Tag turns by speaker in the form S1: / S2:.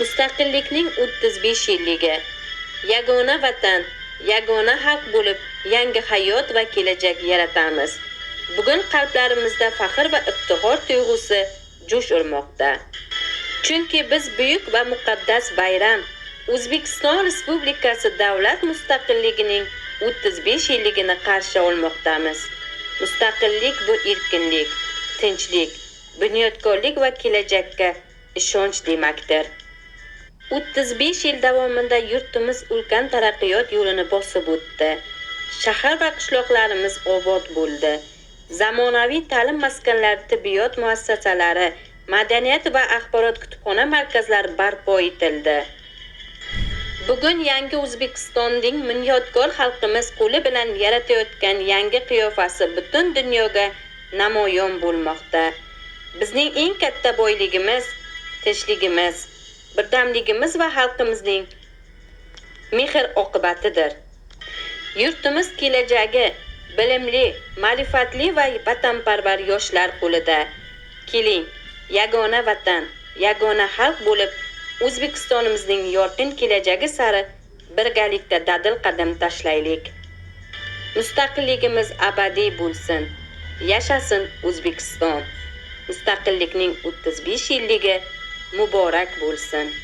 S1: Mustaqillikning 35 yilligi. Yagona vatan, yagona xalq bo'lib yangi hayot va kelajak yaratamiz. Bugun qalblarimizda faxr va iftixor tuyg'usi jo'sh urmoqda. Chunki biz buyuk va muqaddas bayram O'zbekiston Respublikasi davlat mustaqilligining 35 yilligini qarshi olmoqdamiz. Mustaqillik bu erkinlik, tinchlik, bunyodkorlik va kelajakka ishonch demakdir. 35 yil davomida yurtimiz ulkan taraqqiyot yo'lini bosib o'tdi. Shahar va qishloqlarimiz obod bo'ldi. Zamonaviy ta'lim maskanlari, tibbiyot muassasalari, madaniyat va axborot kutubxona markazlari barpo etildi. Bugun yangi O'zbekistonning bunyodkor xalqimiz qo'li bilan yaratayotgan yangi qiyofasi butun dunyoga namoyon bo'lmoqda. Bizning eng katta boyligimiz tinchligimiz, birdamligimiz va xalqimizning mehr oqibatidir. Yurtimiz kelajagi bilimli, ma'rifatli va vatanparvar yoshlar qo'lida. Keling, yagona vatan, yagona xalq bo'lib O'zbekistonimizning yorqin kelajagi sari birgalikda dadil qadam tashlaylik. Mustaqilligimiz abadiy bo'lsin. Yashasin O'zbekiston. Mustaqillikning 35 yilligi muborak bo'lsin.